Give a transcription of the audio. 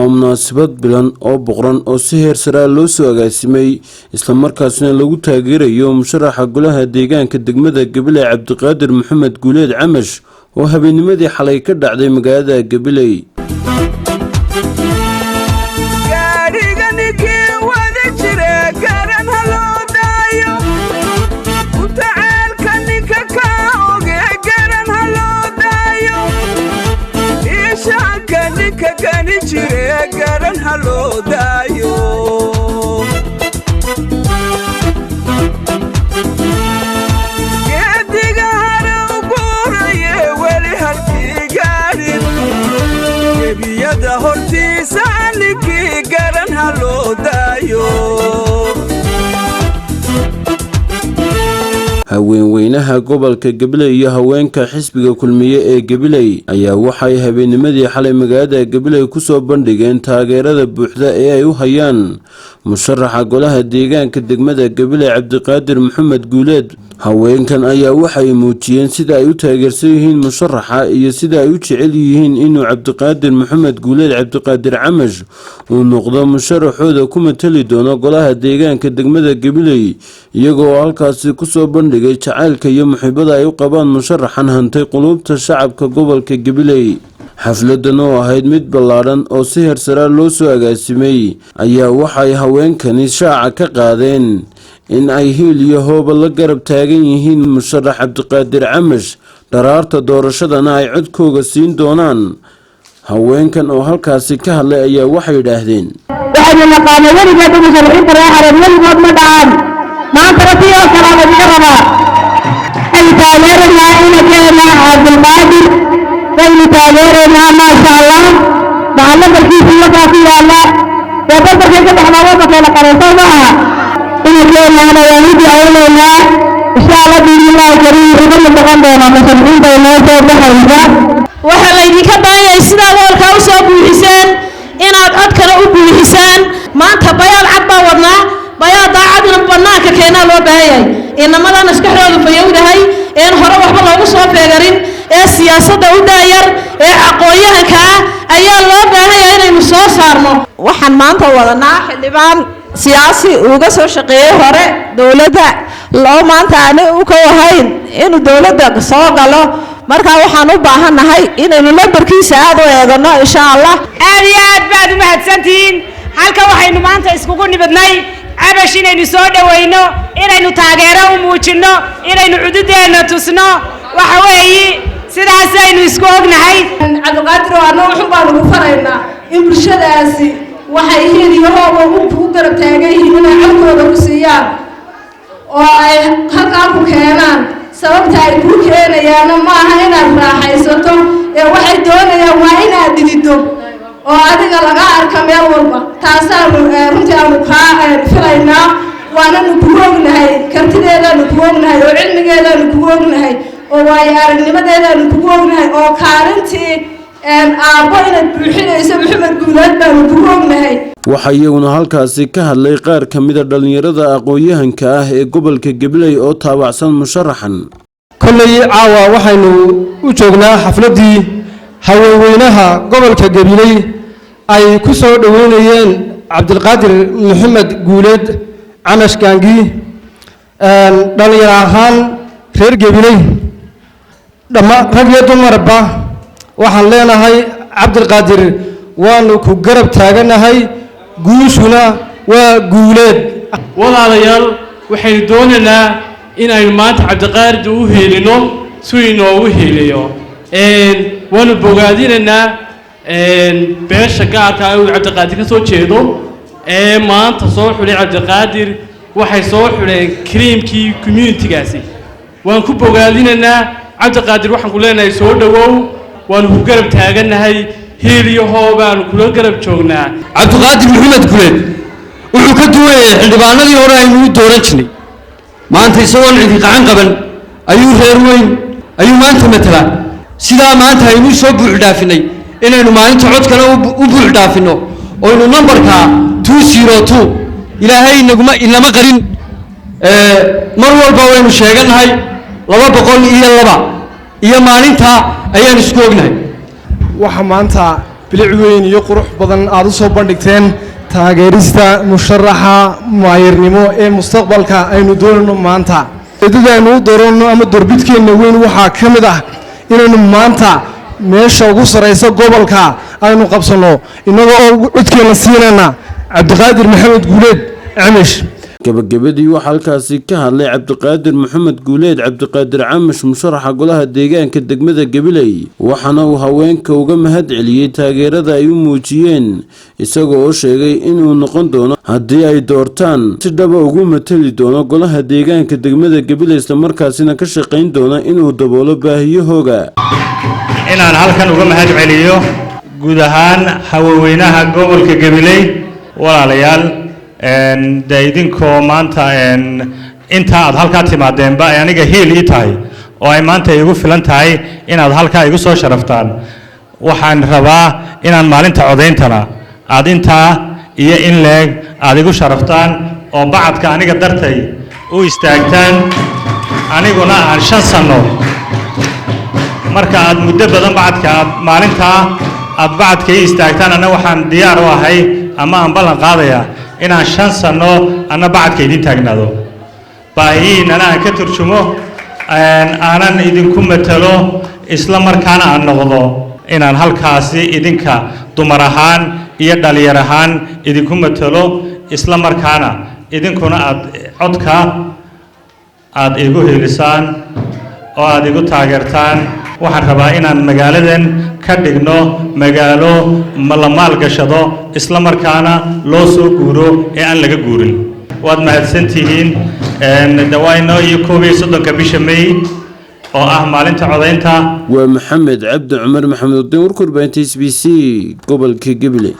Waa munaasabad bilan oo boqran oo si heer sare loo soo agaasimay, islamarkaasina lagu taageerayo musharaxa golaha deegaanka degmada Gabiley, Cabdiqaadir Maxamed Guuleed Camash, oo habeennimadii xalay ka dhacday magaalada Gabiley. Gaadhiganikii wada jira garan ha loo daayo, mutaceelka ninka ka oge garan ha loo daayo, ishaanka ninka gani jire garan ha loo daayo. Geediga hare u guuraye weli halkii gaadhin, gebiyada hortiisa ninkii garan ha loo daayo. Haweenweynaha gobolka Gabiley iyo haweenka xisbiga Kulmiye ee Gabiley ayaa waxay habeennimadii xalay magaalada Gabiley kusoo bandhigeen taageerada buuxda ee ay u hayaan musharaxa golaha deegaanka degmada Gabiley, Cabdiqaadir Maxamed Guuleed. Haweenkan ayaa waxay muujiyeen sida ay u taageersan yihiin musharaxa iyo sida ay u jecel yihiin inuu Cabdiqaadir Maxamed Guuleed, Cabdiqaadir Camash, uu noqdo musharaxooda ku matali doono golaha deegaanka degmada Gabiley, iyagoo halkaasi kusoo bandhigay jacaylka iyo muxiibada ay u qabaan musharaxan hantay quluubta shacabka gobolka Gabiley. Xafladan oo ahayd mid ballaadhan oo si heersaraa loo soo agaasimay ayaa waxay haweenkani shaaca ka qaadeen in ay hiil iyo hooba la garab taagan yihiin musharax Cabdiqaadir Camash, dharaarta doorashadana ay codkooga siin doonaan. Haweenkan oo halkaasi ka hadlay ayaa waxay yidhaahdeen: Waxaynu naqaana weligeed musharaxiinta reer Xareed weligood ma dhacaan, maantana tii oo kalaa laydinka rabaa. Waxaynu taageeraynaa inakeena Cabdulqaadir, waynu taageeraynaa, maasha Allah. Maxaa lambarkiisa wakaa ku yaalla dee, barbarkay ka baxdaa waddankeena qaran, soo maaha? Inakeenaana waan u ducaynaynaa, insha Allah biidnillaahi kariim, wuxuu ka mid noqon doonaa musharaxiinta inoo soo baxaysa. Waxaa laydinka baahan yahay sidaad hoolkaa u soo buuxiseen inaad codkana u buuxisaan. Maanta bayaad cad baa wadnaa, bayaad daacadina bannaanka keenaa loo baahan yahay. Inamadan maskaxdoodu fayowdahay een hore waxba loogu soo feegarin ee siyaasadda u daayar ee aqoon-yahanka ah ayaa loo baahan yahay inaynu soo saarno. Waxaan maanta wadanaa xildhibaan siyaasi uga soo shaqeeyey hore dowladda, loo maanta aanay u ka ahayn inuu dowladda soo galo. Marka waxaan u baahannahay inaynu lambarkiisa aad u eegano, insha Allah. Aad iyo aad baad u mahadsantihiin. Halkan waxaynu maanta iskugu nimidnay Cabash inaynu soo dhowayno, inaynu taageero u muujinno, inaynu cududeenna tusno. Waxa weeyi sidaasaynu isku ognahay. Cabdiqaadir oo anna wuxun baanu ku faraynaa in bulshadaasi waxay hiil iyo hooba u kugu garab taagan yihiin inay codkooda ku siiyaan oo ay halkaa ku keenaan. Sababta ay kuu keenayaanna maaha inaad raaxaysato ee waxay doonayaan waa inaad dhidido oo adiga laga arka meel walba. Taasaanu runtii aanu kaa filaynaa, waananu kugu ognahay, kartideedaanu kugu ognahay, oo cilmigeedaanu kugu ognahay, oo waayo aragnimadeedaanu kugu ognahay, oo kaalintii aabbo inaad buuxinayso Maxamed Guuleed baanu kugu ognahay. Waxaa iyaguna halkaasi ka hadlay qaar ka mida dhallinyarada aqoon-yahanka ah ee gobolka Gabiley oo taabacsan musharaxan. Kolley caawa waxaynu u joognaa xafladdii haweenweynaha gobolka Gabiley ay ku soo dhoweynayeen Cabdilqaadir Maxamed Guuleed Camash Gaangi. Dhallinyaro ahaan reer Gabiley dhamma, rag iyo dumarba, waxaan leenahay Cabdilqaadir waanu ku garab taaganahay, guushuna waa Guuleed. Walaalayaal, waxaynu doonaynaa in aynu maanta Cabdiqaadir u hiilino si inoogu hiiliyo. Waanu bogaadinaynaa beesha gaarka ah uu Cabdiqaadir ka soo jeedo ee maanta soo xulay Cabdiqaadir. Waxay soo xuleen creamkii communitygaasi, waan ku bogaadinaynaa. Cabdiqaadir, waxaan ku leenahay soo dhowow, waanu ku garab taagannahay, hiil iyo hoo baanu kula garab joognaa. Cabdiqaadir Maxamed Guleed wuxuu ka duwanayay xildhibaanadii hore aynu u dooran jirnay. Maanta isagoon cidi qacan qaban ayuu reer weyn ayuu maanta matalaa. Sidaa maanta aynu soo buux dhaafinay inaynu maalinta codkana u buux dhaafinno oynu nambarka 202. Ilaahay inaguma inama qarin, mar walba waynu sheeganahay 202 iyo maalintaa ayaan isku ognahay. Waxaa maanta Bilic weyn iyo qurux badan aad u soo bandhigteen taageerista musharaxa maayirnimo ee mustaqbalka aynu doonayno maanta. Ujeedada aynu u dooranno ama doorbidkeenna weyn waxaa ka mid ah inaynu maanta meesha ugu sarraysa gobolka aynu qabsanno, innagoo oo codkeenna siinayna Cabdiqaadir Maxamed Guuleed Camish. Gabagabadii waxaa halkaasi ka hadlay Cabdiqaadir Maxamed Guuleed, Cabdiqaadir Camash, musharaxa golaha deegaanka degmada Gabiley, waxaana uu haweenka uga mahad celiyey taageerada ay u muujiyeen, isaga oo sheegay inuu noqon doono haddii ay doortaan si dhaba ugu matali doono golaha deegaanka degmada Gabiley, islamarkaasina ka shaqayn doono inuu daboolo baahiyahooga. Inaan halkan uga mahad celiyo guud ahaan haweenweynaha gobolka Gabiley. Walaalayaal, de idinkoo maanta intaa aad halkaa timaadeenba ay aniga hiil ii tahay oo ay maanta igu filan tahay inaad halkaa igu soo sharaftaan. Waxaan rabaa inaan maalinta codayntana aad intaa iyo in leeg aad igu sharaftaan oo bacadka aniga dartay u istaagtaan, aniguna aan 5 sano marka aad muddo badan bacadka aad maalintaa aad bacadka ii istaagtaan, anna waxaan diyaar u ahay ama aan ballan qaadayaa inaan 5 sano anna bacadka idin taagnaado, baahiyihiinana aan ka turjumo, aanan idinku matalo, isla markaana aan noqdo inaan halkaasi idinka dumar ahaan iyo dhalinyar ahaan idinku matalo, isla markaana idinkuna aad codka aad igu hiilisaan oo aad igu taageertaan. Waxaan rabaa inaan magaaladan ka dhigno magaalo la maalgashado, isla markaana loo soo guuro ee aan laga guurin. Waad mahadsantihiin. Dawayno iyo 31-ka bisha May oo ah maalinta codaynta. Waa Maxamed Cabdi Cumar Maxamed Udiin, warka warbaahinta SBC, gobolka Gabiley.